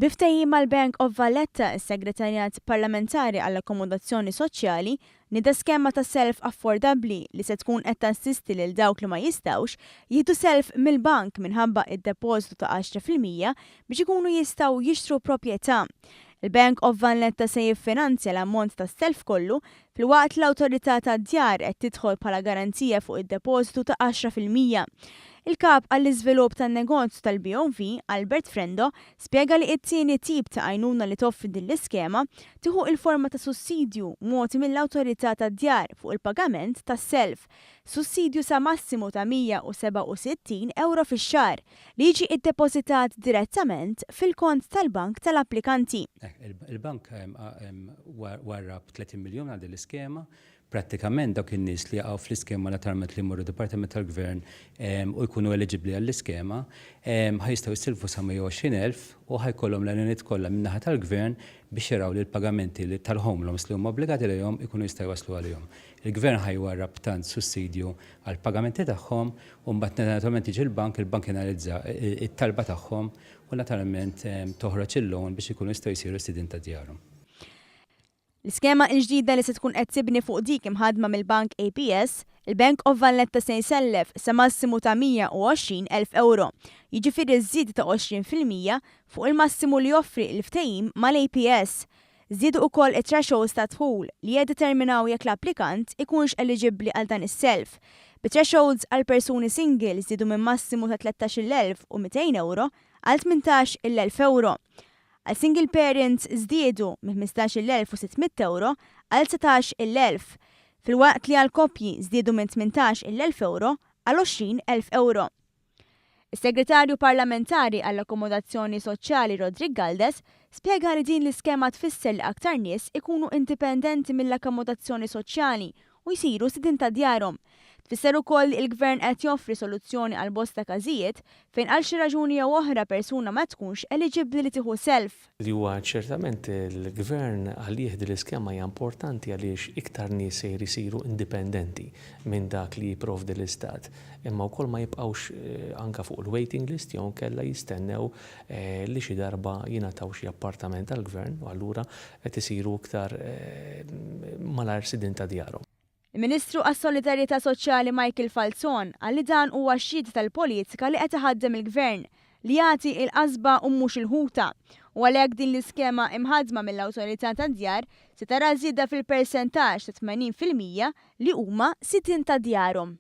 Bi ftehim mal-Bank of Valletta, is-Segretarjat Parlamentari għall-Akkomodazzjoni Soċjali nieda skema ta' self affordabbli li se tkun qed tassisti lil dawk li ma jistgħux jieħdu self mill-bank minħabba id-depożitu ta' 10% biex ikunu jistgħu jixtru proprjetà. Il-Bank of Valletta se jiffinanzja l-ammont tas-self kollu filwaqt li l-Awtorità tad-Djar qed tidħol bħala garanzija fuq id-depożitu ta' 10%. Il-Kap għall-Iżvilupp tan-Negozju tal-BOV, Albert Frendo, spjega li it-tieni tip ta' għajnuna li toffri din l-iskema tieħu il-forma ta' sussidju mogħti mill-Awtorità tad-Djar fuq il-pagament tas-self, sussidju sa massimu ta' 167 ewro fix-xahar, li jiġi ddepożitat direttament fil-kont tal-bank tal-applikanti. Il-bank warrab 30 miljun għal din l-iskema. Prattikament dawk in-nies li jaqgħu fl-iskema naturalment li jmorru Dipartiment tal-Gvern u jkunu eliġibbli għall-iskema ħa jistgħu jissilfu sa 120,000 u ħa jkollhom l-għajnuniet kollha min-naħa tal-Gvern biex jaraw li l-pagamenti tal-home loans li huma obbligati lejhom ikunu jistgħu jwasslu għalihom. Il-Gvern ħa jwarrab tant sussidju għall-pagamenti tagħhom u mbagħad naturalment jiġi l-bank, il-bank janalizza t-talba tagħhom u naturalment toħroġ il-loan biex ikunu jistgħu jsiru sidien ta' djarhom. L-iskema l-ġdida li se tkun qed tibni fuq dik imħaddma mill-Bank APS, il-Bank of Valletta se jsellef sa massimu ta' 120,000 ewro, jiġifieri żieda ta' 20% fuq il-massimu li joffri l-ftehim mal-APS. Żdiedu ukoll it-thresholds ta' dħul li jiddeterminaw jekk l-applikant ikunx eliġibbli għal dan is-self, bi thresholds għal persuni single żdiedu minn massimu ta' 13,200 ewro għal 18,000 ewro. Għal single parents żdiedu minn 15,600 ewro għal 19,000, filwaqt li għal koppji żdiedu minn 18,000 ewro għal 20,000 ewro. Is-Segretarju Parlamentari għall-Akkomodazzjoni Soċjali Roderick Galdes spjega li din l-iskema tfisser li aktar nies ikunu indipendenti mill-akkomodazzjoni soċjali u jsiru sidien ta' djarhom. Tfisser ukoll li l-Gvern qed joffri soluzzjoni għal bosta każijiet fejn għal xi raġuni jew oħra persuna ma tkunx eliġibbli li tieħu self. Li huwa ċertament il-Gvern għalih din l-iskema hija importanti għaliex iktar nies sejr isiru indipendenti minn dak li jipprovdi l-Istat imma wkoll ma jibqgħux anke fuq il-waiting list jew inkella jistennew li xi darba jingħataw xi appartament tal-Gvern u allura qed isiru iktar malajr sidien ta' djarhom. Il-Ministru għas-Solidarjetà Soċjali Michael Falzon qal li dan huwa xhieda tal-politika li qed iħaddem il-Gvern, li jagħti il-qasba u mhux il-ħuta, u għalhekk din l-iskema imħaddma mill-Awtorità tad-Djar se tara żieda fil-persentaġġ ta' 80% li huma sidien ta' djarhom.